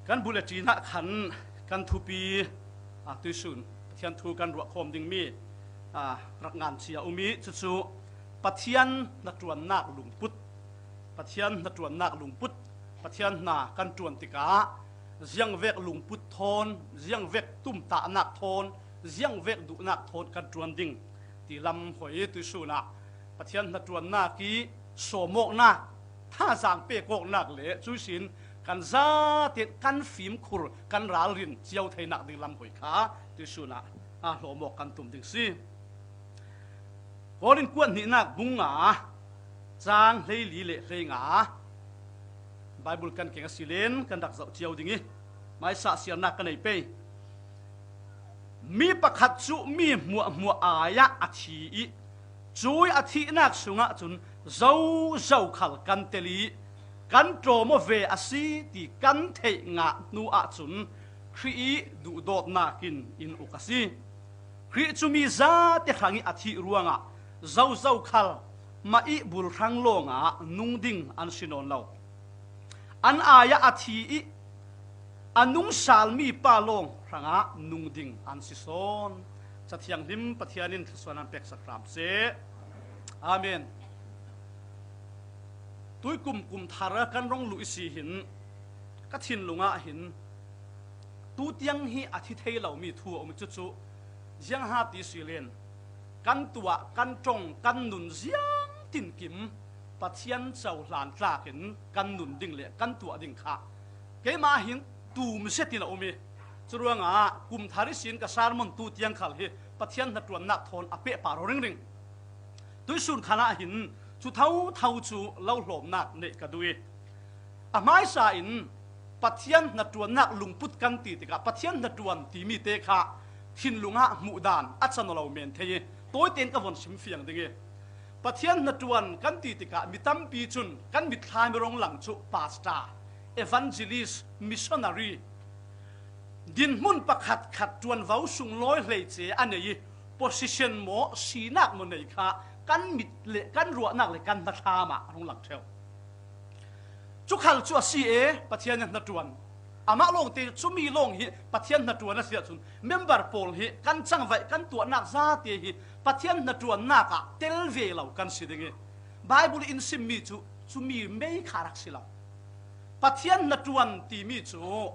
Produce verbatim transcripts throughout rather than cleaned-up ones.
Kan bulletin ah khan kan thupi, a, tuisun Pathian thu kan ruah khawm ding mi, a, rak ngan cia um i, cucu Pathian hnaṭuannak lungput, Pathian hnaṭuannak lungput, Pathian hna kan ṭuan tikah ziangvek lungput thawn, ziangvek tumtahnak thawn, ziangvek duhnak thawn kan ṭuan ding ti lam hoi tuisun ah Pathian hnaṭuannak i sawmawknak, thazaang pekawknak le cuisin kan zate kan fimkhur, kan ralrin cio theinak ding lam hoi kha tuisun ah, a, hlawmawk kan tum ding si. Korin kuat hnihnak bung nga, cang hleili le hleinga. Bible kan keng a si len kan rak zoh cio ding i, hmaisa siarnak ka nei pei. Mi pakhat cu mi hmuahhmuah ai ah a thi i, cui a thihnak sungah cun zozo khal kan tel i, kan ṭawm aw ve a si ti kan theih ngah hnu ahcun Khrih i duhdawtnak in in uk a si. Khrih cu mi zate hrang i a thih ruangah zozo khal mah i bul hrang lawngah nung ding an si nawn lo. An ai ah a thi i a nungsalmi pa lawng hrangah nung ding an si sawn. Cathianghlim Pathian in thluasuah an peksak hram seh. Amen. Tuikum kum thar kan rong luh i si hin ka thinlung ah hin tu tiang hi a thi thei lomi thu a um i, cucu ziangha ti si len kan tuah, kan ṭong, kan nun ziang tinkim Pathian cohlan tlakin kan nun ding le kan tuah ding kha keimah hin tum zetin a um i, curuangah kum thar i sin ka sermon tu tiang khal hi Pathian hnaṭuannak thawn a pehpar aw ringring. Tuisun khan ah hin cu thotho cu lo hlawmnak neih ka duh i, a hmaisa in Pathian hnaṭuannak lungput kan ti tikah Pathian hnaṭuan timi te kha thinlung ah hmuh dan a can aw lo men thei i, tawite in ka von sim fiang ding i, Pathian hnaṭuan kan ti tikah mi tampi cun kan mitthlai mi rong lang cu pastor, evangelist, missionary, dinhmun pakhat khat ṭuanvo sunglawi hleice a nei i, position maw, sinak maw nei kha kan mit le kan ruahnak le kan hnathlam ah a rung lang ṭheu. Cu khal cu a si e, Pathian in hnaṭuan. Amah lawngte cu mi lawng hi Pathian hnaṭuan a si ahcun member pawl hi kan cangvaih kan tuahnak zate hi Pathian hnaṭuannak ah tel ve lo kan si ding i, Bible in simmi cu cu mi mei kha rak si lo. Pathian hnaṭuan timi cu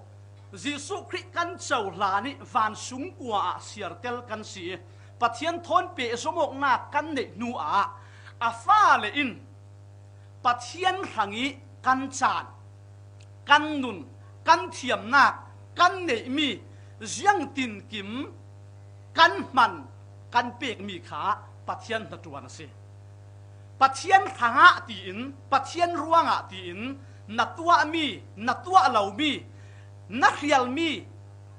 Jesuh Khrih kan cohlan i vansung kua ah siartel kan si i, Pathian thawn pehzom awknak kan neih hnu ah a fale in Pathian hrang i kan caan, kan nun, kan thiamnak, kan neihmi, ziangtinkim kan hman, kan pekmi kha Pathian hnaṭuan a si. Pathian hrangah tiin, Pathian ruangah tiin na tuahmi, na tuah lomi, na hrialmi,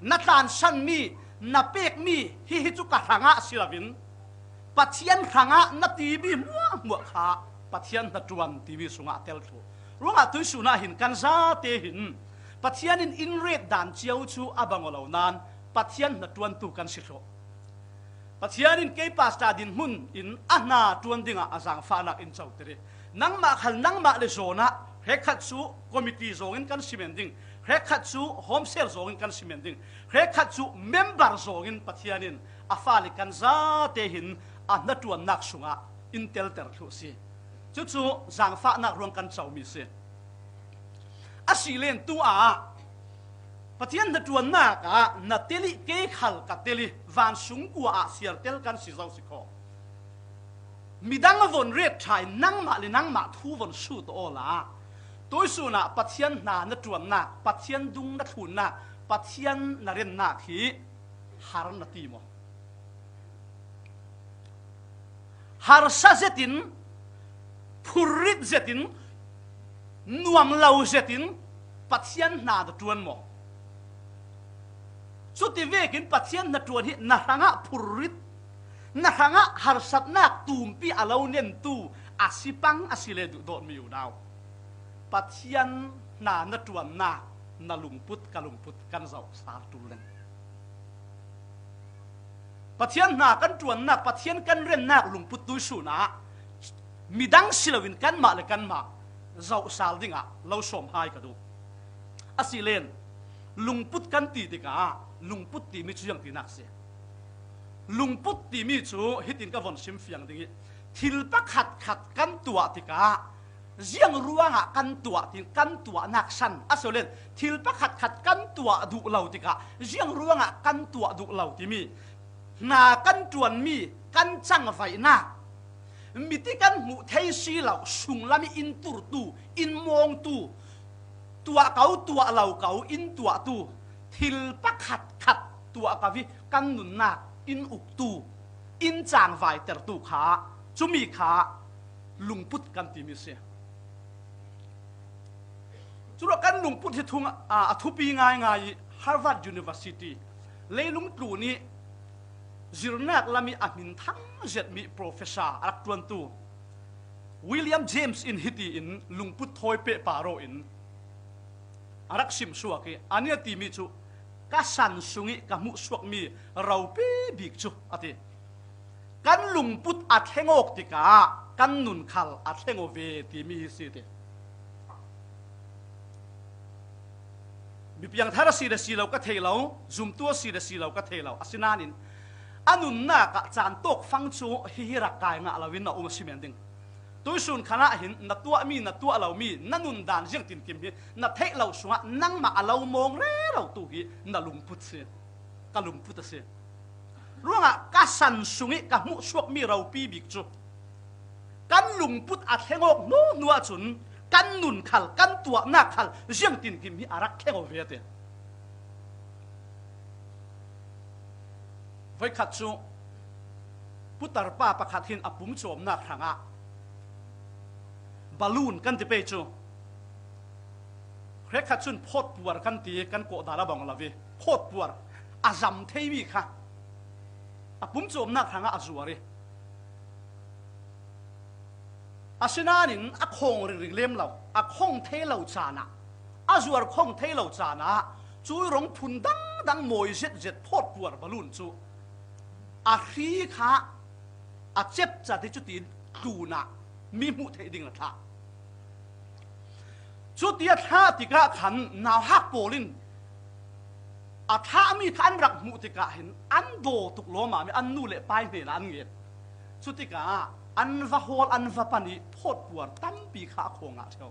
na tlansanmi, na pekmi, hihi cu ka hrangah si loin, Pathian hrangah na timi hmuahhmuah kha Pathian hnaṭuan timi sungah tel thluh. Ruangah tuisun ah hin kan zate hin Pathian in in ret dan cio cu a bang aw lo nain Pathian hnaṭuantu kan si thluh. Pathian in kei pastor dinhmun in a hna ṭuan dingah a zaangfahnak in coter i, nangmah khal nangmah le zawn ah hrekkhat cu committee zawng in kan si men ding, hrekkhat cu home cell zawng in kan si men ding, hrekkhat cu member zawng in Pathian in a fale kan zate hin a hnaṭuannak sungah in telter thluh si. Cucu zaangfahnak ruang kan comi si. A si len tu ah Pathian hnaṭuannak ah na tel i kei khal ka tel i vansung kua ah siartel kan si zo si kho. Midang a von ret ṭha i nangmah le nangmah thu von sut awla tuisun ah Pathian hna na ṭuannak, Pathian dung na thlunnak, Pathian na rennak hi har na ti maw? Harsa zetin, phurrit zetin, nuam lo zetin Pathian hna na ṭuan maw? Cuti vekin Pathian hnaṭuan hi na hrangah phurrit, na hrangah harsatnak tumpi a lo nentu a si pang a si le duhdawtmi unau, Pathian hna na ṭuannak na lungput, ka lungput kan zoh sal ṭul len. Pathian hna kan ṭuannak, Pathian kan rennak lungput tuisun ah midang si loin kanmah le kanmah zoh sal dingah lo sawm hai ka duh. A si len, Lungput kan ti tikah lungput timi cu ziang tinak si? Lungput timi cu hitin ka von sim fiang ding ih, thil pakhat khat kan tuah tikah ziang ruangah kan tuah ti, kan tuahnak san a si len, thil pakhat khat kan tuah duh lo tikah ziang ruangah kan tuah duh lo timi, hna kan ṭuanmi kan cangvaihnak, miti kan hmuh thei si lo, sunglam ih in turtu, in mawngtu, tuah ko, tuah lo ko, in tuahtu, thil pakhat khat tuah ko ih kan nunnak in uktu, in cangvaitertu kha, cumi kha lungput kan timi si. Curuah kan lungput hi thung, aa, a thupi ngaingai ih Harvard University, leilung tlun ih zirnak lam ih a hminthang zetmi professor a rak ṭuantu William James in hitiin lungput thawi pehpar aw in a rak simsuak ih, a nih a timi cu, "Ka san sungih ka hmuhsuakmi ropi bik cu," a ti. Kan lungput a thleng awk tikah kan nun khal a thleng aw ve timi hi si ti. Biapiang thar a si le si lo ka thei lo, zumtu a si le si lo ka thei lo. Asinain a nunnak ah caan tawk fang cu hihi rak kai ngah loin na um a si men ding. Tuihsun khan ah hin na tuahmi, na tuah lomi, na nun dan ziangtinkim hi na theih lo sungah nangmah a lo mawng rero tu hi na lungput si, ka lungput a si. Ruangah ka san sungih ka hmuhsuakmi ropi bik cu kan lungput a thleng awk hnu hnu ahcun kan nun khal, kan tuahnak khal ziangtinkim hi a rak thleng aw ve a ti. Voikhat cu putarpa pakhat hin a pumcawmnak hrangah balloon kan ti pei cu, hrekkhat cun phawtpuar kan ti, kan kawhdal a bang lo ih phawtpuar a zam theimi kha a pumcawmnak hrangah a zuar ih, asinain a khawng ringring lem lo, a khawng thei lo caan ah, a zuar khawng thei lo caan ah, cui rong phun dangdang mawi zetzet phawtpuar balloon cu a hri kha a cepcat ih cutin tlun ah mi hmuh theih ding a thlah. Cuti a thlah tikah khan nauhak pawl in a thlahmi kha an rak hmuh tikah hin an daw tuk lawmmam ih an nu le pa ih hnenah an nget. Cutikah an va hawl, an va pan ih phawtpuar tampi kha a khawng ah ṭheo.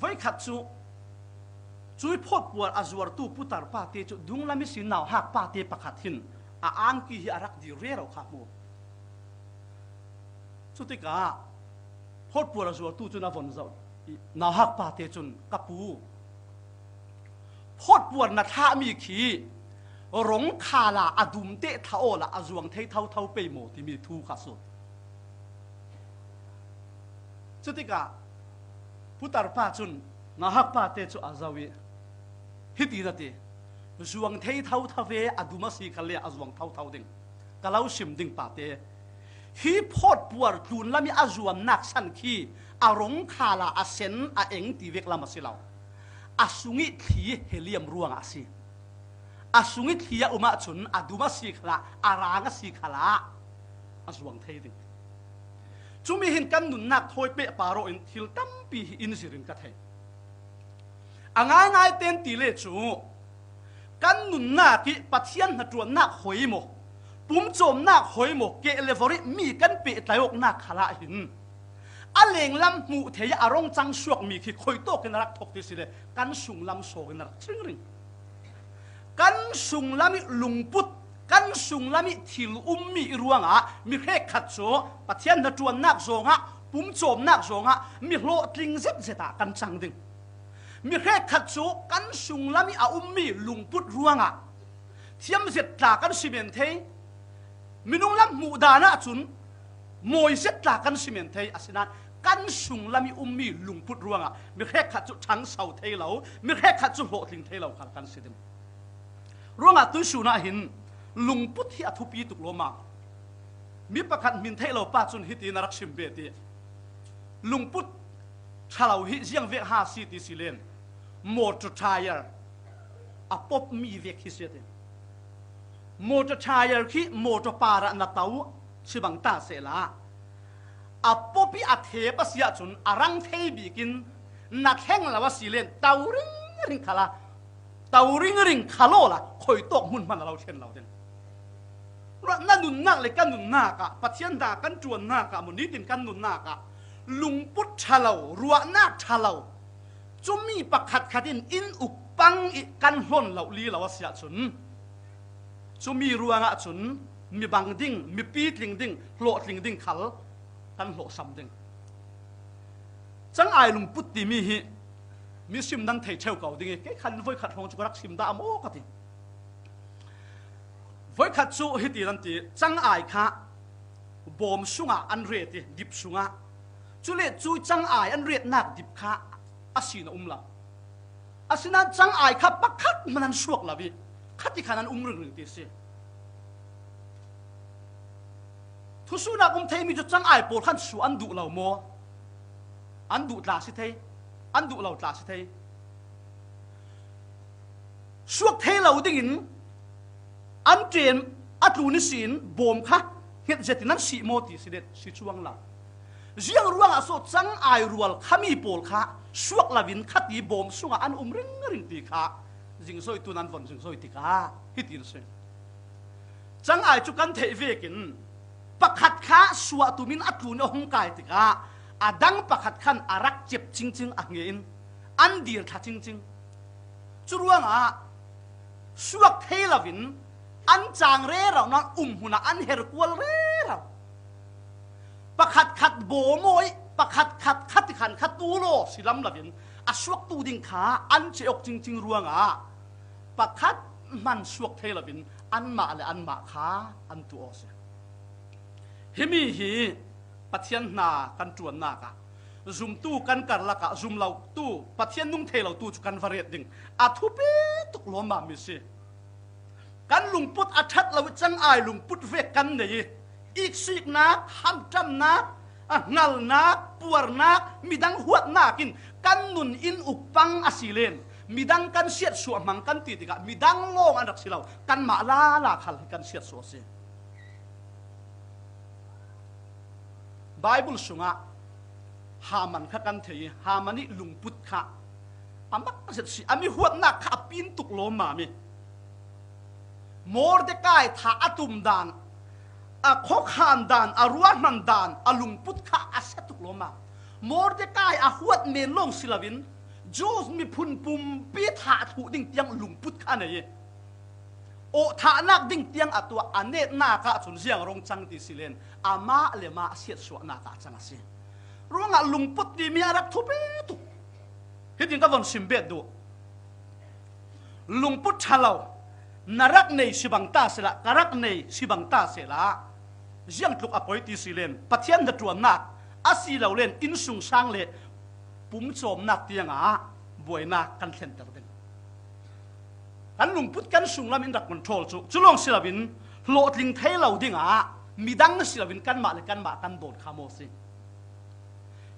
Voikhat cu cui phawtpuar a zuartu putarpa te cu dunglam ihsin nauhak pa te pakhat hin a angki hi a rak dir rero kha hmu. Cutikah phawtpuar a zuartu cun a von zoh ih, nauhak pa te cun, "Ka pu, phawtpuar na thlahmi khi rong khala a dum teh thlah awla a zuang thei thotho pei maw?" timi thu kha sut. Cutikah putarpa cun nauhak pa te cu a zoh ih, hitin a ti, "Zuang thei thotho ve, a dum a si khalle a zuang thotho ding. Ka lo sim ding pa te, hi phawtpuar tlunlam ih a zuamnak san khi a rong khala a sen a eng ti vek lam a si lo. A sungih thli helium ruangah a si. A sungih thli a um ahcun a dum a si khalah, a rang a si khalah a zuang thei ding. Cumi hin kan nunnak thawi pehpar aw in thil tampi hi in zir in ka thei. A ngaingai ten ti le cu kan nunnak ih Pathian hnaṭuannak hoi maw, pumcawmnak hoi maw, keh le vorh ih mi kan pehtlai awknak khalah hin a lenglam hmuh theih a rong cang suakmi khi khuitawk in a rak thok ti si le kan sunglam sawk in a rak cingring. Kan sunglam ih lungput, kan sunglam ih thil ummi ih ruangah mi hrekkhat cu Pathian hnaṭuannak zawngah, pumcawmnak zawngah mi hlawhtling zetzet ah kan cang ding. Mi hrekkhat cu kan sunglam ih a ummi lungput ruangah thiam zet tla kan si men thei. Minung lam hmuh dan ahcun mawi zet tla kan si men thei, asinain kan sunglam ih ummi lungput ruangah mi hrekkhat cu ṭhangso thei lo, mi hrekkhat cu hlawhtling thei lo khal kan si ding. Ruangah tuihsun ah hin lungput hi a thupi tuk lawmmam. Mi pakhat hmin theih lo pa cun hitin a rak sim ve ti, "Lungput ṭha lo hi ziang vek ha si ti si len, motor tyre a popmi vek hi si," a ti. Motor tyre khi motor parah na to si bang ta sehla, a pop ih a thep a si ahcun a rang thei bik in na thleng lo a si len to ringring khalah To ringring kha law la, khoi tawk hmun hman a lo thlen lo ding. Ruah na nunnak le ka nunnak ah, Pathian hna kan ṭuannak ah, maw nitin kan nunnak ah, lungput ṭha lo, ruahnak ṭha lo, cumi pakhat khat in in uk pang i kan hlon loh li lo a si ahcun, cumi ruangah cun mi bang ding, mipi tling ding, hlawhtling ding khal kan hlawhsam ding. Cangai lungput timi hi mi sim nan thei ṭheu ko ding i, kei khan voikhat hrawng cu ka rak sim dah maw ka ti. Voikhat cu hiti nan ti, cangai kha bawm sungah an ret i, dip sungah. Cule cu cangai an retnak dip kha a sin a um lo. Asinain cangai kha pakhat hmanh an suak lo i, khati khan an um ringring ti si. Thusuhnak um theimi cu cangai pawl khan suah an duh lo maw? An duh tla si thei, an duh lo tla si thei. Suak thei lo dingin an ṭem a tlun ihsin bawm kha hnget zetin an sih maw ti si le si cuang lo. Ziang ruangah so cangai rual khami pawl kha suak loin khati bawm sungah an um ringring ti kha zingzoi tun an von zingzoi tikah hitin si. Cangai cu kan theih vekin pakhat kha suah tumin a tlun a hung kai tikah a dang pakhat khan a rak cep cingcing a hnge in an dir thla cingcing. Cu ruangah suak thei loin an cang rero, nan um hmun ah an her kual rero. Pakhat khat bawm aw i pakhat khat khati khan kha tu law si lam loin a suaktu ding kha an ceh awk cingcing ruangah pakhat hman suak thei loin anmah le anmah kha an tuah aw si. Himi hi Pathian hna kan ṭuannak ah zumtu kan karlak ah zum lotu, Pathian nung thei lotu cu kan va ret ding a thupi tuk lawmmam mi si. Kan lungput a ṭhat lo i cangai lungput vek kan nei i, iksiknak, hamṭamnak, a hngalnak, puarnak, midang huatnak in kan nun in uk pang a si len, midang kan siatsuah hmang kan ti tikah midang lawng an rak si lo, kanmah lala khal hi kan siatsuah a si. Baibal sungah Haman kha kan thei i, Haman i lungput kha a mak zet si, a mi huatnak kha a pin tuk lawmmam i, Mordekai thah a tum dan, a khuakhan dan, a ruahman dan, a lungput kha a sia tuk lawmmam. Mordekai a huat men lawng si loin Jews miphun pumpi thah thluh ding tiang lungput kha a nei i, awh thahnak ding tiang a tuah, a netnak ahcun ziang rung cang ti si len, amah le mah siatsuahnak ah cang a si. Ruangah lungput timi a rak thupi tuk. Hitin ka von sim bet duh. Lungput ṭha lo na rak nei si bang ta sehla, ka rak nei si bang ta sehla, ziangtluk a poi ti si len, Pathian hnaṭuannak a si lo len, innsungsang le pumcawmnak tiangah buainak kan thlenter ding. Kan lungput kan sunglam in rak control cu, cu lawng si loin hlawhtling thei lo dingah midang si loin kanmah le kanmah kan dawn kha maw si.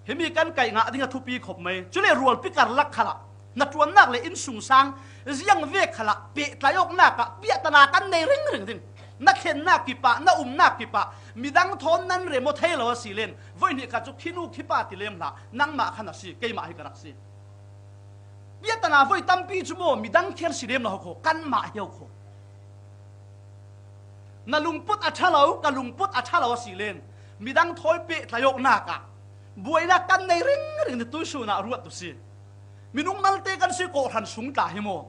Himi kan kaih ngah ding a thupi khop mai. Cule rualpi karlak khalah hnaṭuannak le innsungsang ziang vek khalah pehtlai awknak ah piahtana kan nei ringring ding. Na thlennak kipah, na umnak kipah, midang thawn nan rem aw thei lo a si len, voihnih kha cu khinu khipa ti lem hlah, nangmah khan a si, keimah hi ka rak si. Piahtana voi tampi cu maw midang kher si lem lo kho, kanmah hi kho. Na lungput a ṭha lo, ka lungput a ṭha lo a si len, midang thawi pehtlai awknak ah buainak kan nei ringring ni tuihsun ah ruat tu si. Minung malte kan si, kawhhran sung tla hi maw,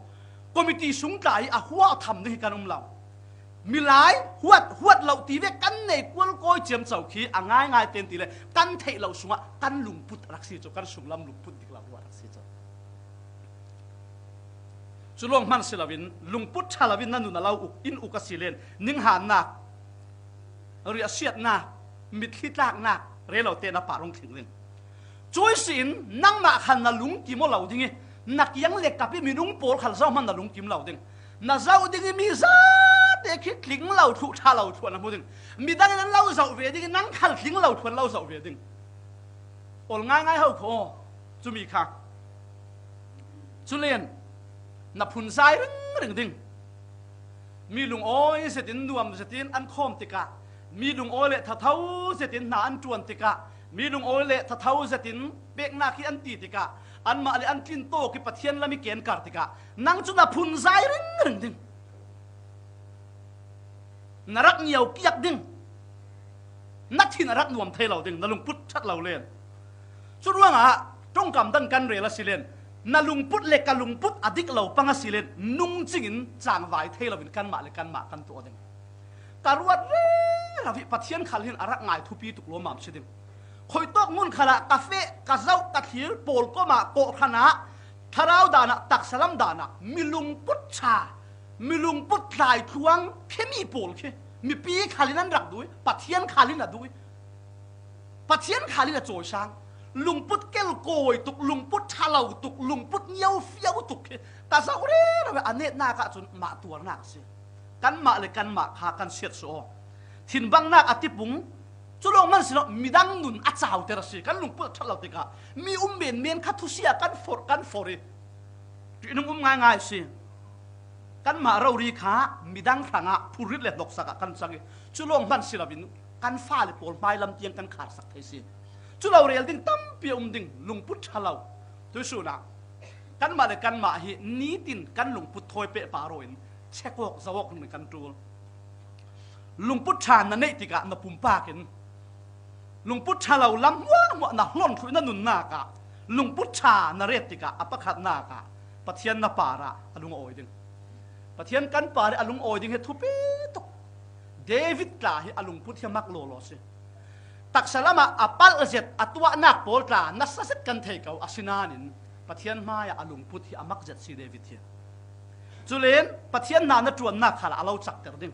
committee sung tla hi a huah tham ding hi kan um lo. Milai huat, huat lo ti ve kan nei kual kawi ciamco khi a ngaingai ten ti le kan theih lo sungah kan lungput a rak si cu, kan sunglam lungput dik lo ruah a rak si cu. Cu lawng hman si loin lungput ṭha loin na nun a lo uk, in uk a si len, ninghannak, riahsiatnak, mitthli tlaknak, relo te na pah rung thling ding. Cuih sin nangmah khan na lungkim aw lo ding i, na kiang le kap i minung pawl khal zohman na lungkim lo ding. Na zoh ding i mi zate khi tling lo thluh, ṭha lo thluh na hmu ding. Midang in an lo zoh ve ding i, nang khal tling lo thluh an lo zoh ve ding. Ol ngaingai ho kho, cumi kha. Culen na phunzai ringring ding. Mi lungawi zetin, nuam zetin an khawm tikah, mi lungawi le thatho zetin hna an ṭuan tikah, mi lungawi le thatho zetin peknak hi an ti tikah, Anmah le an tlin tawk i Pathian lam i kenkar tikah nang cu na phunzai ringring ding. Na rak ngiau kiak ding. Na thin a rak nuam thei lo ding, na lungput ṭhat lo len. Curuangah ṭongkam dan kan rel a si len, na lungput le ka lungput a dik lo pang a si len, nung cingin cangvai thei loin kanmah le kanmah kan tuah ding. Ka ruat rero hi Pathian khal hin a rak ngai thupi tuk lawmmam si ding. Khuitawk hmun khalah ka feh, ka zauh, ka thlir, pawlkomah, kawhhranah, thlarau danah, taksa lam danah, mi lungput ṭha, mi lungput tlaitluang khi mi pawl khi mipi khalin an rak duh i, Pathian khalin a duh i, Pathian khalin a cawisang. Lungput kelkawi tuk, lungput ṭha lo tuk, lungput ngiaufiau tuk khi ka zauh rero i a netnak ahcun mah tuarnak a si. Kanmah le kanmah kha kan siatsuah aw. Thinbangnak a tipung, cu lawng hman si lo, midang nun a cauter a si. Kan lungput a ṭhat lo tikah mi um menmen kha thusia kan forh, kan forh i ṭihnung um ngaingai a si. Kanmah rori kha midang hrangah phurrit le hnoksak ah kan cang i cu lawng hman si loin kan fale pawl hmailam tiang kan kharsak thei si. Cu lo rel ding tampi a um ding, lungput ṭha lo. Tuisun ah kanmah le kanmah hi nitin kan lungput thawi pehpar aw in check awk, zoh awk hmangin kan ṭul. Lungput ṭha na neih tikah na pumpak in lungput ṭha lo lam hmuahhmuah na hlon thluh i na nunnak ah lungput ṭha na ret tikah a pakhatnak ah Pathian na parah a lung a awi ding. Pathian kan parah a lung awi ding hi thupi tuk. David tla hi a lungput hi a mak lawlaw a si. Taksa lamah a palh zet, a tuahnak pawl tla nasa zet kan thei ko, asinain Pathian hmaiah a lungput hi a mak zet si David hi. Culen Pathian hna na ṭuannak khalah a lo cakter ding.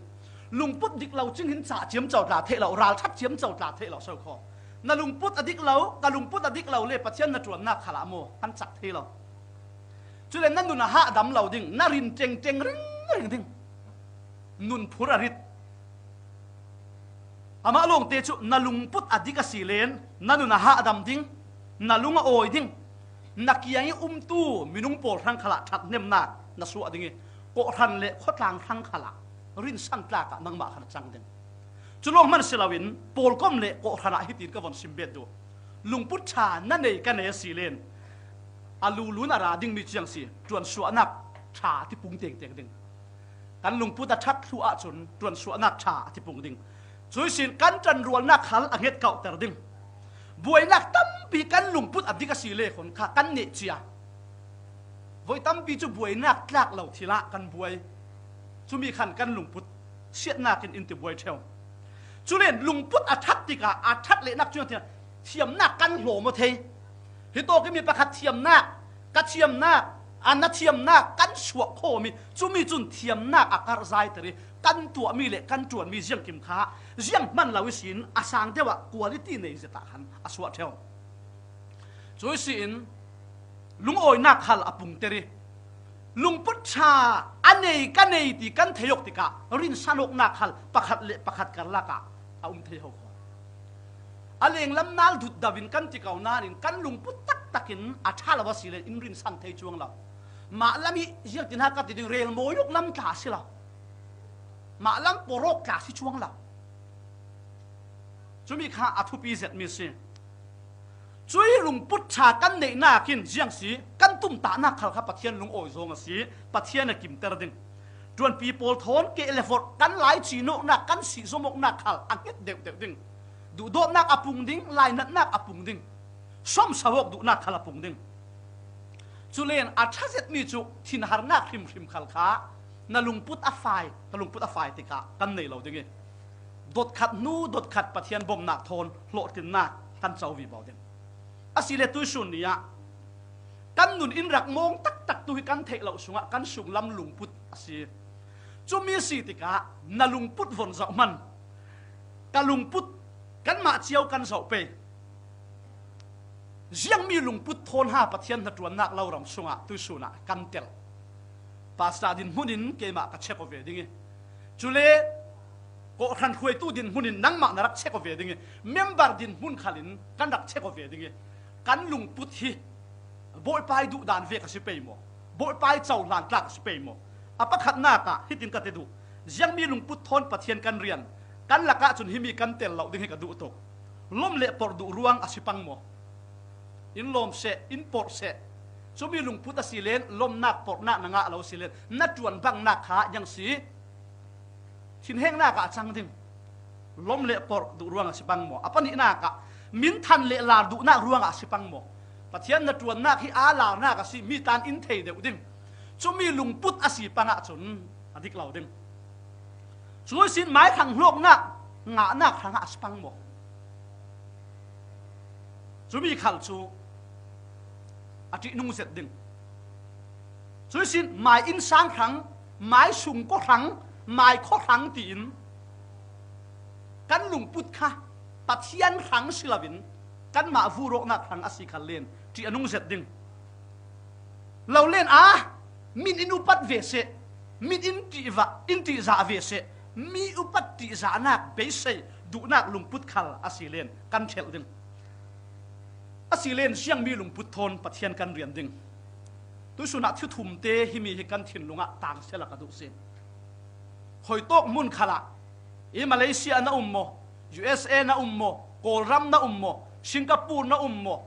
Lungput dik lo cing hin ca ciamco tla theih lo, ralṭhat ciamco tla theih lo, so kho. Na lungput a dik lo, ka lungput a dik lo le Pathian na ṭuannak khalah maw kan cak thei lo. Culen na nun a hahdam lo ding, na rin ṭengṭeng ringring ding. Nun phur a rit. Amah lawngte cu na lungput a dik a si len na nun a hahdam ding, na lung a awi ding, na kiang i umtu minung pawl hrang khalah ṭhathnemnak na suah ding i kawhhran le khuatlang hrang khalah rinsan tlak ah nangmah khan a cang ding. Cu lawng hman si loin pawlkom le kawhhran ah hitin ka von sim bet duh. Lungput ṭha na nei ka nei a si len a lulun a ra dingmi ciang si, ṭuansuahnak ṭha a tipung tengteng ding. Kan lungput a ṭhat thluh ahcun ṭuansuahnak ṭha a tipung ding. Cuihsin kan ṭanrualnak khal a hngetkauhter ding. Buainak tampi kan lungput a dik a si le khun kha kan neh cia. Voi tampi cu buainak tlak lo thil ah kan buai. Cumi khan kan lungput siatnak in in ti buai ṭheu. Culen lungput a ṭhat tikah a ṭhat lehnak cu thiamnak kan hlawm aw thei. Hitawk i mi pakhat thiamnak, ka thiamnak, a na thiamnak kan suah khawm i cumi cun thiamnak a karhzaiter i kan tuahmi le kan ṭuanmi ziangkim kha zianghman lo ihsin a sang deuh ah quality nei zet ah khan a suah ṭheu. Cu ihsin lungawinak khal a pungter i lungput ṭha a nei ka nei ti kan thei awk tikah rinsan awknak khal pakhat le pakhat karlak ah a um thei ho kho. A lenglam nal dutdau in kan ti ko nain kan lungput taktak in a ṭha lo a si le in rinsan thei cuang lo. Mah lam i ziangtin ha ka ti ding, rel mawi awk lam tla a si lo. Mah lam pawrawk tla a si cuang lo. Cumi kha a thupi zetmi a si. Cui lungput ṭha kan neihnak in ziang si, kan tumtahnak khal kha Pathian lungawi zawng a si, Pathian a kimter ding. Ṭuanpi pawl thawn keh le forh kan lai cinawknak, kan sihzomawknak khal a hnget deuhdeuh ding. Duhdawtnak a pung ding, lainatnak a pung ding. Sawmsawawk duhnak khal a pung ding. Culen a ṭha zetmi cu thinharnak hrimhrim khal kha na lungput a fai, ka lungput a fai tikah kan nei lo ding i, dotkhat hnu dotkhat Pathian bawmhnak thawn hlawhtlinnak kan co vivo ding. Asile tuisun ni ah kan nun in rak mawng taktak tu hi kan theih loh sungah kan sunglam lungput a si. Cumi a si tikah na lungput von zoh hman. Ka lungput kanmah cio kan zoh pei. Ziangmi lungput thawn ha Pathian hnaṭuannak lo ram sungah tuisun ah kan tel. Pastor dinhmun in keimah ka check aw ve ding i, cule kawhhran hruaitu dinhmun in nangmah na rak check aw ve ding i, member dinhmun khal in kan rak check aw ve ding i, kan lungput hi Bawipa i duhdan vek a si pei maw? Bawipa i cohlan tlak a si pei maw? A pakhatnak ah hitin ka ti duh, ziangmi lungput thawn Pathian kan rian, kan lakah cun himi kan tel lo ding hi ka duh tuk. Lawm le porh duh ruang a si pang maw? In lawm seh, in porh seh, Cumi lungput a si len, lomnak, porhnak na ngah lo si len, na ṭuan bangnak kha iang si. Thinhengnak ah a cang ding. Lom le porh duh ruangah si pang maw? A pahnihnak ah minthan le lar duhnak ruangah si pang maw? Pathian na ṭuannak hi aa larnak a si, mi tan in thei deuh ding. Cumi lungput a si pang ahcun a dik lo ding. Cui sin mai hrang hlawknak ngahnak hrangah a si pang maw? Cumi khal cu a ṭihnung zet ding. Cui sin mai innsang hrang, mai sungkaw hrang, mai khaw hrang tiin kan lungput kha Pathian hrang si loin kanmah vurawknak hrang a si khal len ṭih a nung zet ding. Lo len a, min in upat ve seh, min in ṭihvah, in ṭihzah ve seh, mi upat ṭihzahnak beisei duhnak lungput khal a si len kan ṭhelh ding. A si len ziangmi lungput thawn Pathian kan rian ding. Tuisun ah thil thum te himi hi kan thinlung ah tangsia lak a duh si. Khuitawk hmun khalah, i Malaysia na um maw, U S A na um maw, Kawlram na um maw, Singapore na um maw,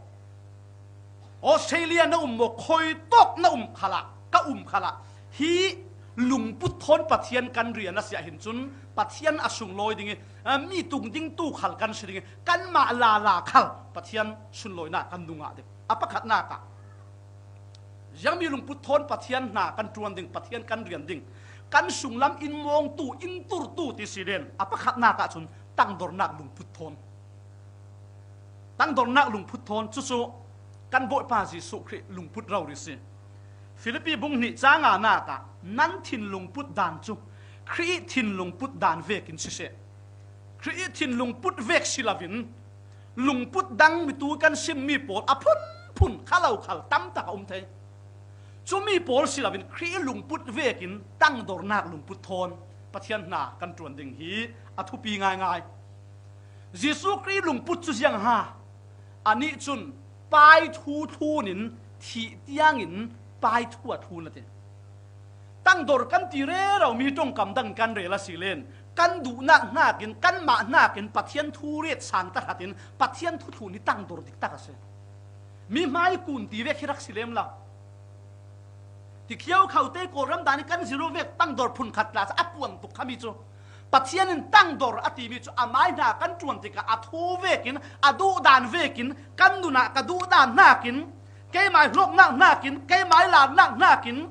Australia na um maw, khuitawk na um khalah, ka um khalah, hi lungput thawn Pathian kan rian a si ahhin cun Pathian a sunglawi ding i, a, mi tung ding tu khal kan si ding i, kanmah lala khal Pathian sunlawinak kan nungah ding. A pakhatnak ah ziangmi lungput thawn Pathian hna kan ṭuan ding, Pathian kan rian ding, kan sunglam in mawngtu, in turtu ti si len a pakhatnak ahcun tangdornak lungput thawn. Tangdornak lungput thawn cucu kan Bawipa Jesuh Khrih lungput rori si. Filipi bung hnih cang nganak ah nan thin lungput dan cu Khrih thin lungput dan vekin siseh, Khrih thin lungput vek si loin lungput dang mitu kan simmi pawl a phunphun kha lo khal tam tak a um thei. Cumi pawl si loin Khrih lungput vekin tangdornak lungput thawn Pathian hna kan ṭuan ding hi a thupi ngaingai. Jesuh Khrih lungput cu ziang ha? Anih cun pai thu thlun in thih tiangin pai thu a thlun a ti. Tangdor kan ti rero mi hi ṭongkam dang kan rel a si len, kan duhnak hnakin, kanmah hnakin Pathian thu ret sang tahratin Pathian thu thlun hi tangdor dik tak a si. Mi hmai kun ti vek hi rak si lem lo. Ti khiau khote Kawlram dan i kan ziro vek tangdor phunkhat tla a puan tuk khami cu Pathian in tangdor a timi cu amai hna kan ṭuan tikah a thu vekin, a duhdan vekin, kan nun ah ka duhdan hnakin, keimai hlawknak hnakin, keimai larnak hnakin,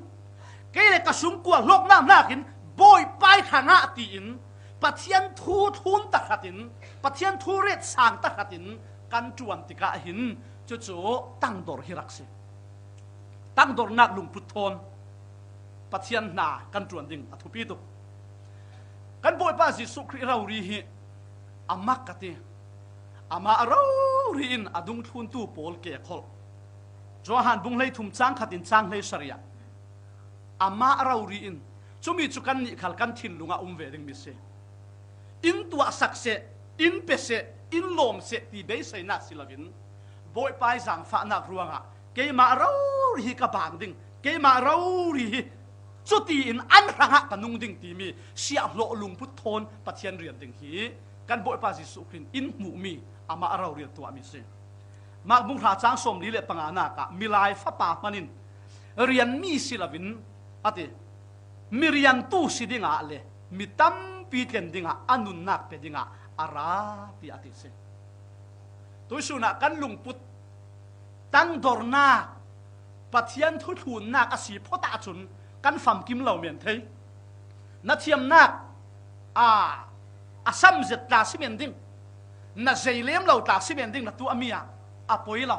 kei le ka sungkua hlawknak hnakin Bawipa i hrangah tiin Pathian thu thlun tahratin, Pathian thu ret sang tahratin kan ṭuan tikah hin cucu tangdor hi rak si. Tangdornak lungput thawn Pathian hna kan ṭuan ding a thupi tuk. Kan Bawipa Jesuh Khrih rori hi a mak ka ti. Amah rori in a dungthluntu pawl ke kholh. Johan bung hleithum cang khat in cang hleisarih ah amah rori in, cumi cu kannih khal kan thinlung ah um ve dingmi si. In tuahsak seh, in pe seh, in lawm seh ti beiseinak si loin Bawipa i zaangfahnak ruangah keimah rori hi ka bang ding, keimah rori hi cutiin an hrangah ka nung ding timi siahhlawh lungput thawn Pathian rian ding hi kan Bawipa Jesuh Khrih in hmuhmi amah rori a tuahmi si. Mark bung hra cang sawmli le panganak ah milai fapa hman in rianmi si loin a ti, mi riantu si dingah le mi tampi tlen dingah a nunnak pe dingah a ra, tiah a ti si. Tuisun ah kan lungput tangdornak, Pathian thuthlunnak a si phawt ahcun kan famkim lo men thei. Na thiamnak, aa, a sam zet tla si men ding, na zei lem lo tla si men ding na tuahmi ah a poi lo.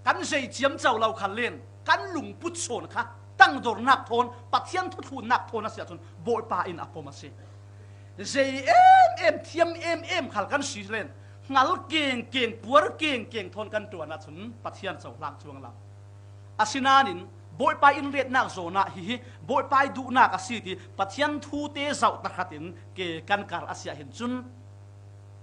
Kan zei ciamco lo khal len kan lungput sawn kha tangdornak thawn, Pathian thuthlunnak thawn a si ahcun Bawipa in a pom a si. Zei em em, thiam em em khal kan si len, hngal keng keng, puar keng keng thawn kan ṭuan ahcun Pathian cohlang cuang lo. Asinain Bawipa in retnak zawn ah hihi Bawipa i duhnak a si ti Pathian thute zoh tahratin ke kan kar a si ahhin cun,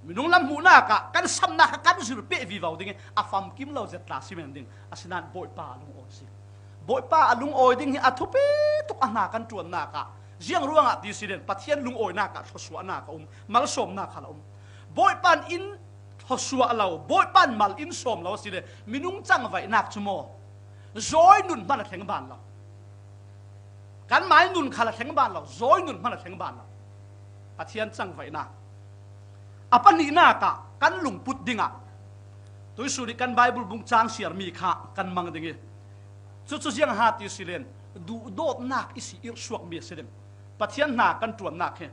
minung lam hmuhnak ah kan samnak kha kan zir peh vivo ding i a famkim lo zet tla si men ding. Asinain Bawipa a lungawi si. Bawipa a lungawi ding hi a thupi tuk a hna kan ṭuannak ah. Ziang ruangah ti si len, Pathian lungawinak ah thluasuahnak a um, malsawmnak khal a um. Bawipa in Tho suah lo, Bawipa in mal in sawm lo a si le, minung cangvaihnak cu maw, zawi nun hman a thleng ban lo. Kanmah in nun khal a thleng ban lo, zawi nun hman a thleng ban lo. Pathian cangvaihnak. A pahnihnak ah kan lungput dingah tuisun ih kan Baibal bung cang siarmi kha kan mang ding ih, cucu ziang ha ti si len, duhdawtnak ihsi irhsuakmi a si ding. Pathian hna kan ṭuannak hi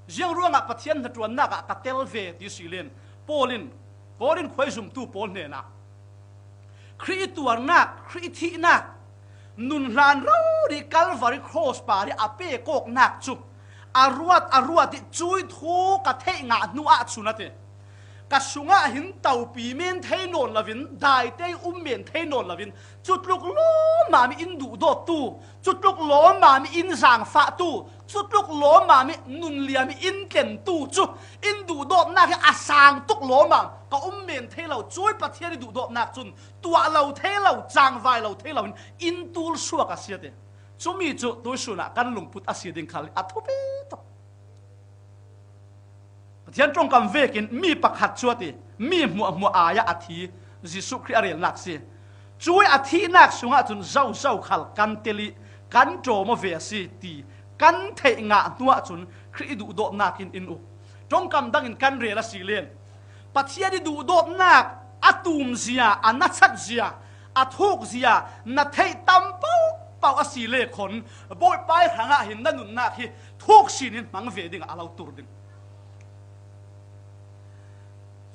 ziang ruangah Pathian hnaṭuannak ah ka tel ve ti si len, Paul in Korin khuaizumtu pawl hnenah Khrih ih tuarnak, Khrih ih thihnak, nun hlan rori Kalvari cross parih a pek awknak cu a ruat, a ruat ih cuih thu ka theih ngah hnu ahcun a ti. Ka sungah hin topi men thei nawn loin, daite ih um men thei nawn loin, cutluk lawmmam ih in duhdawttu, cutluk lawmmam ih in zaangfahtu, cutluk lawmmam ih nunliam ih in tlentu cu in duhdawtnak hi a sang tuk lawmmam, ka um men thei lo, cuih Pathian ih duhdawtnak cun tuah lo thei lo, cangvai lo thei loin in tul suak a si a ti. Cumi cu tuisun ah kan lungput a si ding khal a thupi tuk. Pathian ṭongkam vekin mi pakhat cu a ti, mi hmuahhmuah ai-ah a thi, Jesuh Khrih a relnak si. Cuih a thihnak sungah cun zozo khal kan tel ih kan ṭawm aw ve a si ti kan theih ngah hnu ahcun Khrih ih duhdawtnak in in uk. Ṭongkam dangin kan rel a si len, Pathian ih duhdawtnak a tumzia, a nachat zia, a thukzia na theih tam pohpoh a si le khon, Bawipa ih hrangah hin na nunnak hi thuk sin in hmang ve dingah a lo tur ding.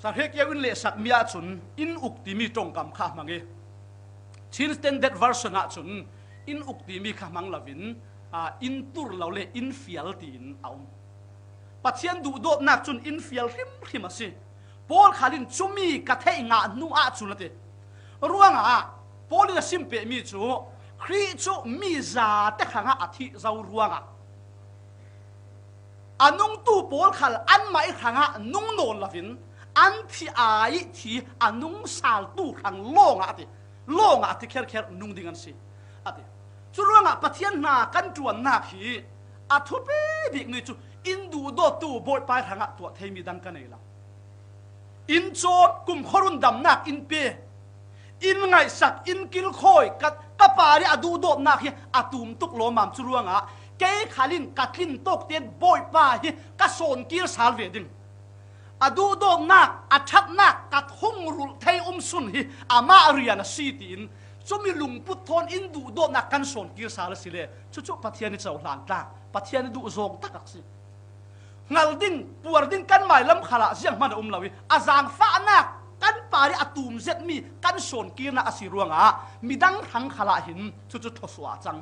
Sarhekeu in lehsakmi ahcun in uk timi ṭongkam kha a hmang ih, Chin Standard Version ahcun in uk timi kha hmang loin, aa, in tur lo le in fial tiin a um. Pathian duhdawtnak cun in fial hrimhrim a si. Paul khal in cumi ka theih ngah hnu ahcun a ti. Ruangah Paul in a sim pehmi cu Khrih cu mi zate hrangah a thih zo ruangah a nungtu pawl khal anmah ih hrangah nung nawn loin an thih ai ih thi a nung saltu hrang lawngah a ti. Lawngah a ti kherkher nung ding an si, a ti. Curuangah Pathian hna kan ṭuannak hi a thupi bikmi cu in duhdawttu Bawipa ih hrangah tuah theimi dang ka nei lo. In cawm, kumkhua rundamnak in pe, in ngaihsak, in kilkhawi, ka, ka parih a duhdawtnak hi a tum tuk lawmmam cu ruangah kei khal in ka tlin tawk tein Bawipa hi ka sawnkir sal ve ding. A duhdawtnak, a ṭhatnak ka thungrulh thei um sun hi amah rian a si tiin cumi lungput thawn in duhdawtnak kan sawnkir sal a si le, cucu Pathian ih cohlan tlak, Pathian ih duhzawng taktak si. Hngal ding, puar ding kan mailam khalah zianghman a um lo ih, a zaangfahnak kan parih a tum zetmi kan sawnkirnak a si ruangah midang hrang khalah hin cucu thawsuah a cang.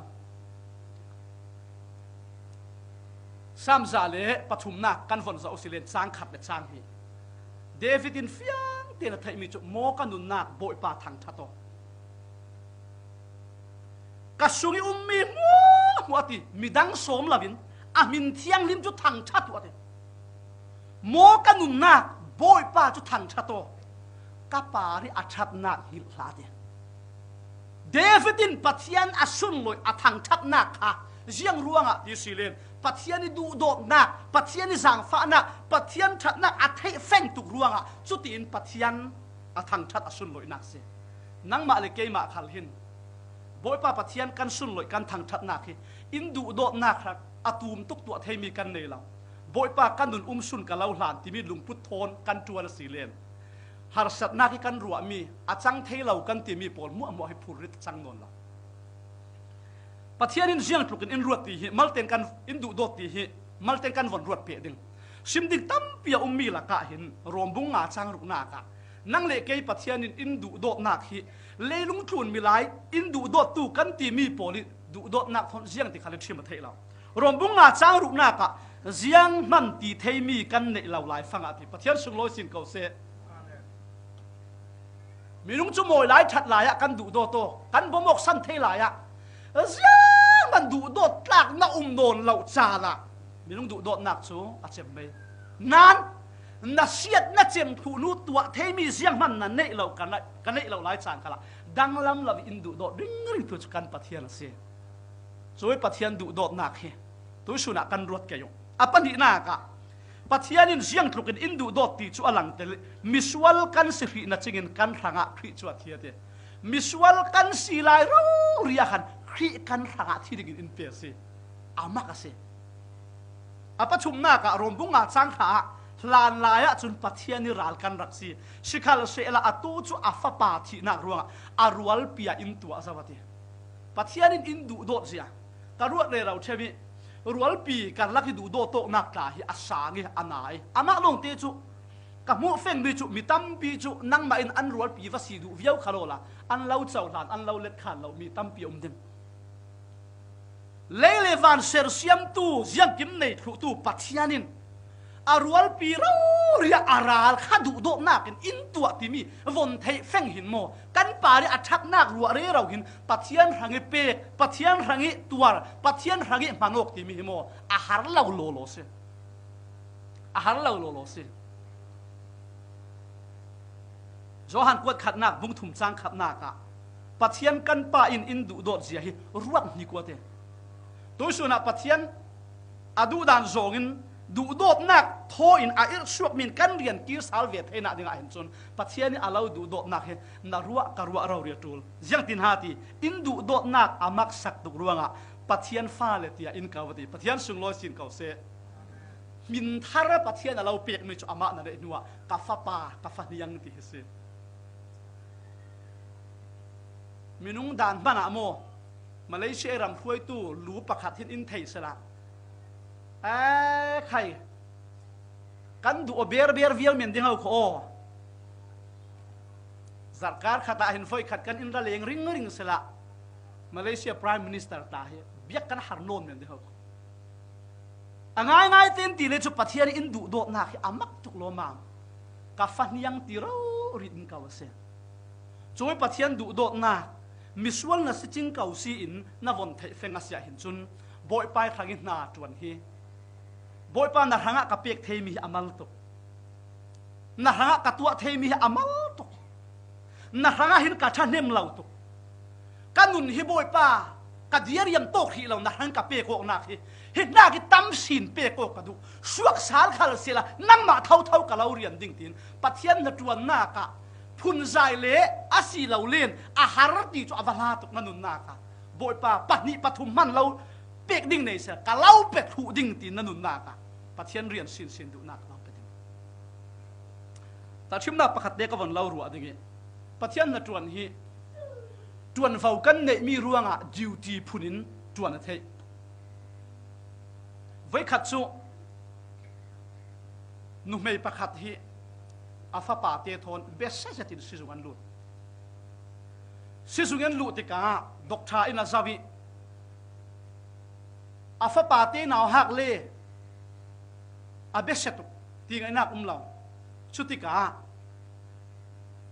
Saam za le pathumnak kan von zoh u si len, cang khat le cang hnih. David in fiang tein a theihmi cu, maw ka nunnak, Bawipa thangṭhat aw. Ka sung ih ummi hmuahhmuah a ti, midang sawm loin a hmin thianghlim cu thangṭhat uh a ti. Maw ka nunnak, Bawipa cu thangṭhat aw, ka parih a ṭhatnak hngilh hlah a ti. David in Pathian a sunloih a thangṭhatnak kha ziang ruangah ti si len, Pathian ih duhdawtnak, Pathian ih zaangfahnak, Pathian ṭhatnak a theih feng tuk ruangah cutiin Pathian a thangṭhat a sunloihnak si. Nangmah le keimah khal hin Bawipa Pathian kan sunloih kan thangṭhatnak hi in duhdawtnak hrang a tum tuk tuah theimi kan nei lo. Bawipa ka nun um sun ka lo hlan timi lungput thawn kan ṭuan a si len, harsatnak ih kan ruahmi, a cang thei lo kan timi pawl hmuahhmuah hi phurrit a cang nawn lo. Pathian in ziangtlukin in ruat ti hi, malten kan in duhdawt ti hi, malten kan von ruat peh ding. Sim ding tampi a ummi lakah hin Rom bung nga cang ruknak ah nang le kei Pathian in in duhdawtnak hi leilung tlunmi lai in duhdawttu kan timi pawl ih duhdawtnak thawn ziang ti khal in ṭhim a theih lo. Rom bung nga cang ruknak ah zianghman ti theimi kan neih lo lai fangah ti Pathian sunglawi sin ko seh. Minung cu mawi lai ṭhat lai ah kan duhdawt aw, kan bawmawk san thei lai ah zianghman duhdawt tlak na um nawn lo calah minung duhdawtnak cu a cem mei. Nain na siat na cem thluh hnu tuah theimi zianghman na neih lo, ka neih, ka neih lo lai cang khalah danglam lo in duhdawt ringring tu cu kan Pathian a si. Cuih Pathian duhdawtnak hi tuisun ah kan ruat kei uh. A pahnihnak ah Pathian in ziangtlukin in duhdawt ti chu a lang tel. Misual kan si hrihna cingin kan hrangah Khrih chu a thi a ti. Misual kan si lai rori-ah khan Khrih kan hrangah thi dingin in pe a si. A mak a si. A pathumnak ah Rom bung nga chang khat ah, hlan lai ah cun Pathian ih ral kan rak si. Sikhalsehla atu cu a Fapa thihnak ruangah a rualpi ah in tuah zo a ti. Pathian in in duhdawt zia ka ruat rero ṭheu ih, rualpi karlak ih duhdawt awknak tla hi a sang ih a na ih, amah lawngte cu ka hmuh fengmi cu mi tampi cu nangmah in an rualpi va si duh viau kha lawla an lo cohlan, an lo letkhan lo mi tampi a um ding. Lei le van sersiamtu, ziangkim nei thluhtu Pathian in a rualpi rori-ah a ral kha duhdawtnak in in tuah timi von theih feng hin maw, kan par ih a ṭhatnak ruah rero hin Pathian hrangih pek, Pathian hrangih tuar, Pathian hrangih hman awk timi hi maw, a har lo lawlaw si. A har lo lawlaw si. Johan kuat khatnak bung thum cang khatnak ah Pathian kan Pa in in duhdawt zia hi ruat hnik uh a ti. Tuihsun ah Pathian a duhdan zawngin duhdawtnak thaw in a irhsuakmi in kan rian kir sal ve theinak dingah hin cun Pathian ih a lo duhdawtnak hi na ruah ka ruah rori a ṭul. Ziangtin ha ti, in duhdawtnak a maksak tuk ruangah Pathian fale tiah in ko a ti. Pathian sunglawi sin ko seh. Hmin thar a Pathian a lo pekmi cu amah na neih hnuah ka fapa, ka fahniang ti hi si. Minung dan hmanah maw, Malaysia ih ram hruaitu lu pakhat hin in thei sela, ai khai, kan duh aw, berber vial men ding ho kho aw. Zarhkar khat ah hin voi khat kan in ra leng ringring sela, Malaysia Prime Minister ta hi biak kan har nawn men ding ho kho. A ngaingai tein ti le cu Pathian in duhdawtnak hi a mak tuk lawmmam. Ka fahniang ti rori in ko a si. Cumi Pathian duhdawtnak misual na si cing ko si in na von theih feng a si ah hin cun Bawipa ih hrang ih hna ṭuan hi. Bawipa, na hrangah ka pek theimi hi a mal tuk. Na hrangah ka tuah theimi hi a mal tuk. Na hrangah hin ka ṭhahnem lo tuk. Ka nun hi Bawipa, ka diariam tawk hrih lo, na hrang ka pek awknak hi, hi hnak ih tam sin pek awk ka duh. Suak sal khal sehla nangmah thotho ka lo rian ding tiin Pathian hnaṭuannak ah phunzai le a si lo len a har ti cu a va hla tuk na nunnak ah. Bawipa, pahnih pathum hman lo pek ding nei seh, ka lo pe thluh ding tiin na nunnak ah Pathian rian sinsin duhnak ka lo pe ding. Tahṭhimnak pakhat te ka von lo ruah ding ih, Pathian hnaṭuan hi ṭuanvo kan neihmi ruangah duty phun in ṭuan a theih. Voikhat cu nuhmei pakhat hi a fapate thawn biasia zetin sizung an lut. Sizung an luh tikah doctor in a zoh ih, a fapate nauhak le a biasia tuk ti ngaihnak um lo. Cutikah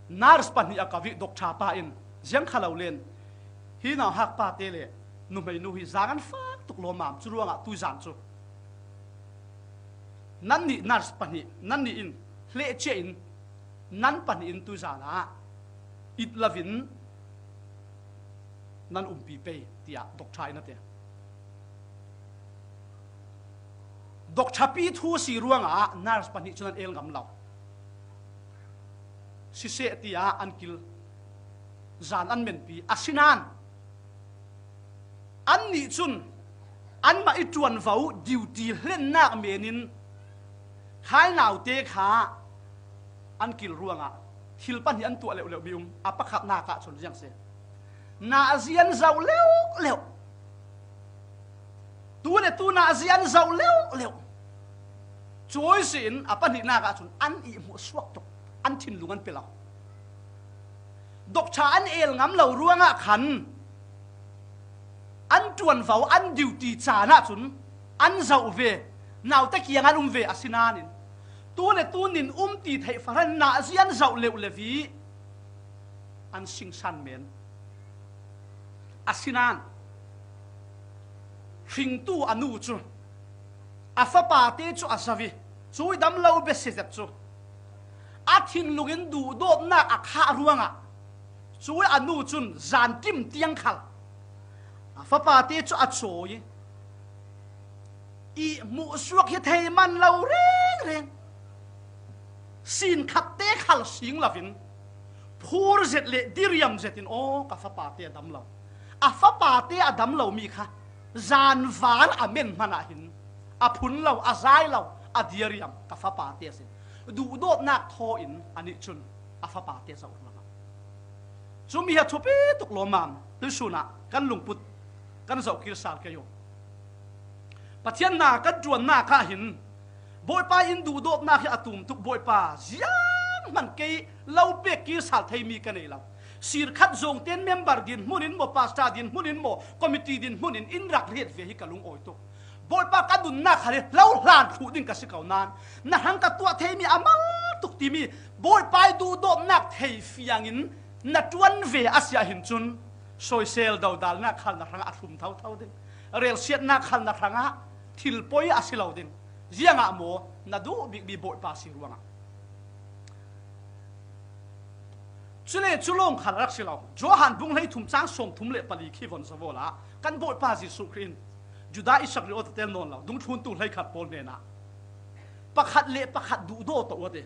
nurse pahnih a ko ih doctor pa in, ziang kha lo len, hi nauhak pate le nuhmei nu hi zaang an fak tuk lawmmam, cu ruangah tuizan cu nannih nurse pahnih, nannih in hlehcia in nan pahnih in tuizan ah it lo in nan umpi pei, tiah doctor in a ti. Doctor pi thu si ruangah nurse pahnih cu nan el ngam lo. Siseh, tiah an kil, zan an menpi. Asinain annih cun anmah ih ṭuanvo duty hlennak men in khai naute kha an kil ruangah thil pahnih an tuah leuhleuh mi um. A pakhatnak ah cun ziang si. Nazi an zoh leuhleuh. Tu le tu nazi an zoh leuhleuh. Cuai si in a pahnihnak ah cun an ihmuh suak tuk, an thinlung an pe lo. Doctor an el ngam lo ruangah khan an ṭuanvo, an duty caan ah cun an zoh ve, naute kiang an um ve. Asinain tu le tu nin um ti theih fahran nazi an zoh leuhleuh ih an singsan men. Asinain hringtu a nu cu a fapate cu a zoh ih, cuih dam lo biasia zet cu a thinlung in duhdawtnak a khah ruangah cuih a nu cun zanṭim tiang khal a fapate cu a cawi ih, I muhsuak hi thei man lo rengreng. Sin khatte khal sing lovin phur zet le diriam zetin, aw, ka fapate a dam lo. A fapate a dam lo mi kha zanvar a men hmanah hin a phun lo, a zai lo, a diriam ka fapate a si. Duhdawtnak thaw in anih cun a fapate zoh hmang. Cumi hi a thupi tuk lawmmam. Tuisun ah kan lungput kan zohkir sal kei uh. Pathian hna kan ṭuannak ah hin Bawipa in duhdawtnak hi a tum tuk. Bawipa, zianghman kei lo pek kir sal theimi ka nei lo. Sir khat zong ten member din hmun in maw, pastor din hmun in maw, committee din hmun in in rak riat ve hi ka lungawi tuk. Bawipa, ka nunnak khal hi lo hlan thluh ding ka si ko nain, na hrang ka tuah theimi a mal tuk timi Bawipa i duhdawtnak thei fiangin na ṭuan ve a si ahhin cun, soisel dodalnak khal na hrangah a thlum thotho ding, relsiatnak khal na hrangah thil poi a si lo ding. Ziangah maw? Na duh bikmi Bawipa si ruangah. Cule cu lawng khal a rak si lo. Johan bung hleithum cang sawmthum le pali khi von zavola kan Bawipa Jesuh Khrih in Judah Iskariot a tel nawn lo, dungthluntu hleikhat pawl hnenah pakhat le pakhat duhdaw tawh u a ti.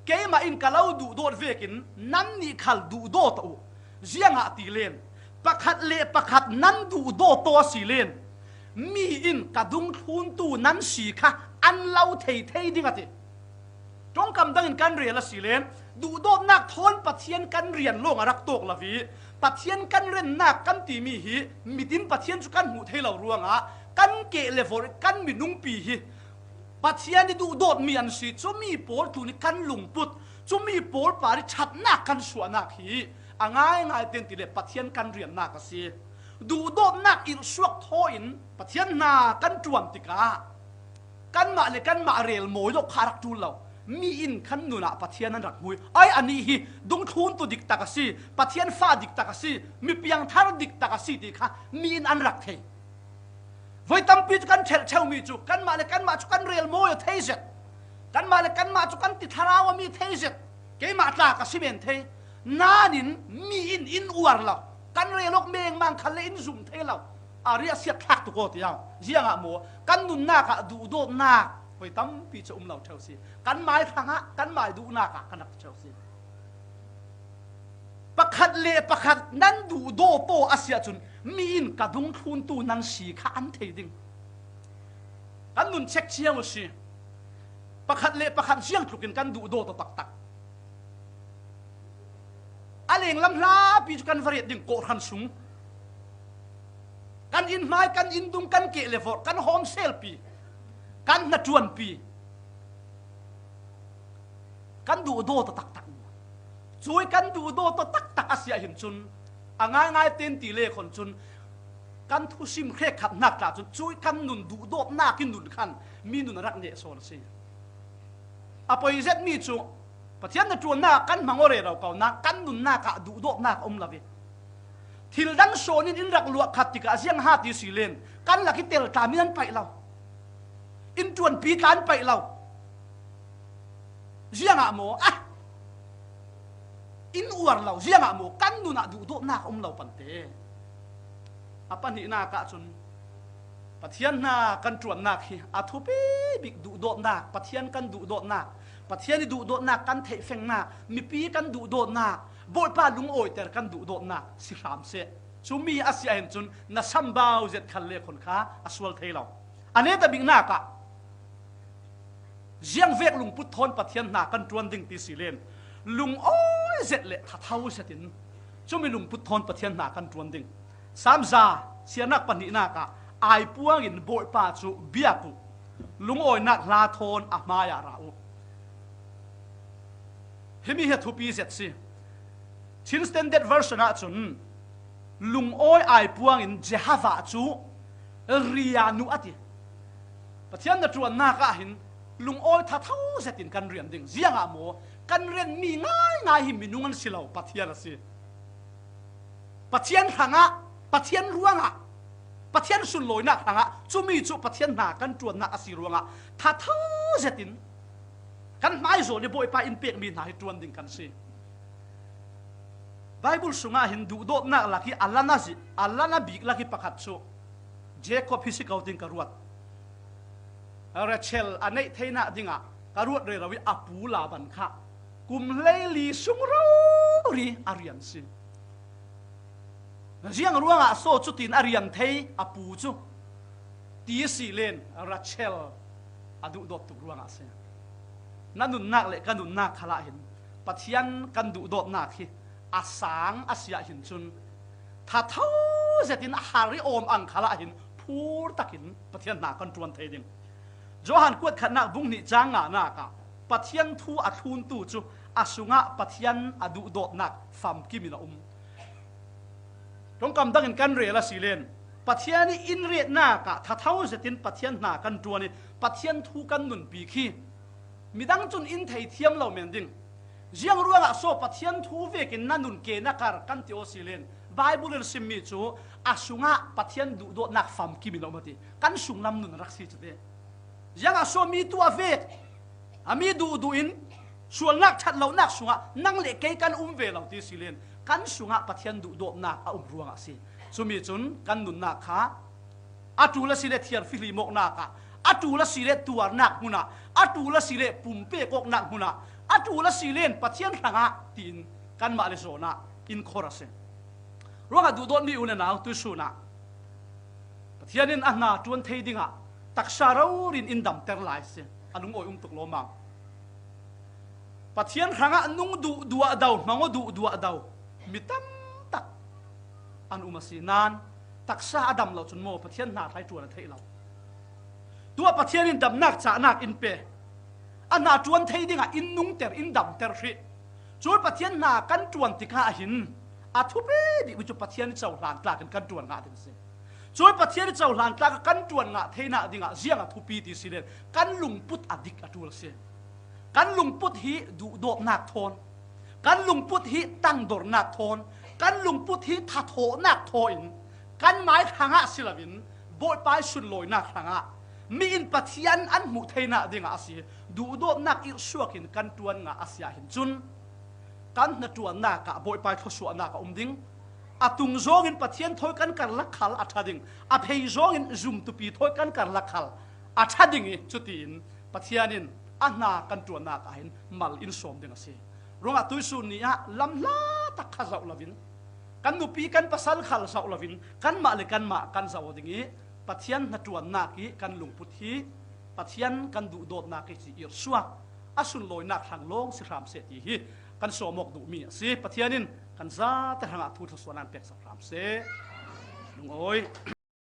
Keimah in ka lo duhdawt vekin nannih khal duhdaw tawh u. Ziangahtile pakhat le pakhat nan duhdaw tawh a si len mi in ka dungthluntu nan si kha an lo thei thei ding a ti. Ṭongkam dangin kan rel a si len, duhdawtnak thawn Pathian kan rian lawng a rak tawk lo i, Pathian kan rennak kan timi hi mit in Pathian cu kan hmuh thei lo ruangah kan keh le vorh, kan minungpi hi Pathian i duhdawtmi an si. Cumi pawl tlun i kan lungput, cumi pawl par i ṭhatnak kan suahnak hi a ngaingai ten tile Pathian kan riannak a si. Duhdawtnak irhsuak thaw in Pathian hna kan ṭuan tikah kanmah le kanmah rel mawi lo kha a rak ṭul lo. Mi in kan nun ah Pathian an rak hmui. Ai, anih hi dungthluntu diktak a si, Pathian fa diktak a si, mi piangthar diktak a si ti kha mi in an rak thei. Voi tampi cu kan ṭhelh ṭheu mi cu kanmah le kanmah cu kan rel mawi a thei zet. Kanmah le kanmah cu kan ti thlarau a mi thei zet. Keimah tla ka si men thei. Nain mi in in uar lo. Kan rel awk mengmang khal le in zum thei lo. A riahsiat thlak tuk aw tiang. Ziangah maw? Kan nunnak ah duhdawtnak voi tampi cu um lo ṭheu si. Kan mai hrangah kan mai duhnak ah kan rak ṭheu si. Pakhat le pakhat nan duhdaw tawh a si ahcun mi in ka dungthluntu nan si kha an thei ding. Kan nun check cio a si. Pakhat le pakhat ziangtlukin kan duhdaw tawh taktak. A lenglam hlapi cu kan va ret ding kawhhran sung. Kan inn hmai, kan inn dung, kan keh le vorh, kan hawmselpi, kan hnaṭuanpi, kan duhdaw tawh taktak. Cui kan duhdaw tawh taktak a si ahhin cun a ngaingai ten ti le khon cun kan thusim hrekkhat hnak tla cun cui kan nun duhdawtnak in nun khan mi nun a rak neh sawn a si. A poi zetmi cu Pathian na ṭuannak kan hmang aw rero ko nain kan nunnak ah duhdawtnak a um lo i thil dang sawn in in rak luah khat tikah ziang ha ti si len kan lak i tel tla mi nan paih lo, in ṭuanpi tla an paih lo. Ziangah maw? Ah, in uar lo. Ziangah maw? Kan nun ah duhdawtnak a um lo pante. A pahnihnak ahcun Pathian hna kan ṭuannak hi a thupi bik duhdawtnak, Pathian kan duhdawtnak, Pathian i duhdawtnak kan theihfengnak, mipi kan duhdawtnak, Bawipa lungawiter kan duhdawtnak si hram seh. Cumi a si ahhin cun na sambau zet khal le khon kha a sual thei lo. A neta biknak ah ziangvek lungput thawn Pathian hna kan ṭuan ding ti si len lungawi zet le thatho zetin cumi lungput thawn Pathian hna kan ṭuan ding. Salm za, siarnak pahnihnak ah, ai puang in Bawipa cu biak u, lungawinak hla thawn a hmai ah ra u. Himi hi a thupi zet si. Chin Standard Version ahcun lungawi ai puang in Jehovah cu rian u a ti. Pathian na ṭuannak ah hin lungawi thatho zetin kan rian ding. Ziangah maw? Kan rianmi ngaingai hi minung an si lo, Pathian a si. Pathian hrangah, Pathian ruangah, Pathian sunlawinak hrangah cumi cu Pathian hna kan ṭuannak a si ruangah thatho zetin kan hmaizawl i Bawipa in pekmi hna hi ṭuan ding kan si. Baibal sungah hin duhdawtnak lak i a lan a zi-, a lan a bik lak i pakhat cu Jacob hi si ko ding ka ruat. Rachel a neih theihna dingah ka ruat rero i a pu Laban kha kum hleili sung rori a rian si. Ziang ruangah so cutin a rian thei a pu cu ti si len Rachel a duhdawt tuk ruangah si. Na nunnak le ka nunnak khalah hin Pathian kan duhdawtnak hi a sang a si ah hin cun thatho zetin a har i awm ang khalah hin phur takin Pathian hna kan ṭuan thei ding. Johan kuat khatnak bung hnih cang nganak ah Pathian thu a thluntu cu a sungah Pathian a duhdawtnak famkim in a um. Ṭongkam dangin kan rel a si len Pathian i in retnak ah thatho zetin Pathian hna kan ṭuan i Pathian thu kan nunpi khi midang cun in thei thiam lo men ding. Ziang ruangah so Pathian thu vekin na nun ke na kar kan ti aw si len Bible in simmi cu a sungah Pathian duhdawtnak famkim in a um a ti. Kan sunglam nun rak si cu ti. Ziangah so mi tu a vek a mi duhduh in sualnak ṭhat lonak sungah nang le kei kan um ve lo ti si len kan sungah Pathian duhdawtnak a um ruangah si. Cumi cun kan nunnak kha a ṭul a si le thiarfihli mawknak ah, a ṭul a si le tuarnak hmun ah, a ṭul a si le pumpe kawknak hmun ah, a ṭul a si len Pathian hrangah tiin kanmah le zawn ah in khor a si. Ruangah duhdawtmi u le nau tuisun ah Pathian in a hna ṭuan thei dingah taksa rori in damter lai si. A lungawi um tuk lawmam. Pathian hrangah nung duhduah do, hmangaw duhduah do mi tam tak an um a si. Nain taksa a dam lo cun maw Pathian hna hrai ṭuan a theih lo. Tuah Pathian in damnak cahnak in pe. A hna ṭuan thei dingah in nungter, in damter hrih. Cun Pathian hna kan ṭuan tikah hin a thupi bik cu Pathian i cohlan tlak in kan ṭuan ngah ding a si. Cun Pathian i cohlan tlak kan ṭuan ngah theinak dingah ziang a thupi ti si len kan lungput a dik a ṭul a si. Kan lungput hi duhdawtnak thawn, kan lungput hi tangdornak thawn, kan lungput hi thathawhnak thaw in kan mai hrangah si loin Bawipa i sunlawinak hrangah mi in Pathian an hmuh theinak dingah a si. Duhdawtnak irhsuak in kan ṭuan ngah a si ahhin cun kan hnaṭuannak ah Bawipa i thluasuahnak a um ding. A tung zawngin Pathian thawi kan karlak khal a ṭha ding. A phei zawngin zumtupi thawi kan karlak khal a ṭha ding i cutiin Pathian in a hna kan ṭuannak ah hin mal in sawm ding a si. Ruangah tuisun ni ah lamhla tak kha zoh loin kan nupi kan pasal khal zoh loin kanmah le kanmah kan zoh ding i Pathian hnaṭuannak i kan lungput hi Pathian kan duhdawtnak i ci irhsuak a sunlawinak hrang lawng si hram seh ti hi kan sawm awk duhmi a si. Pathian in kan zate hrangah thu thluasuahnak pek sak hram seh. Lungawi.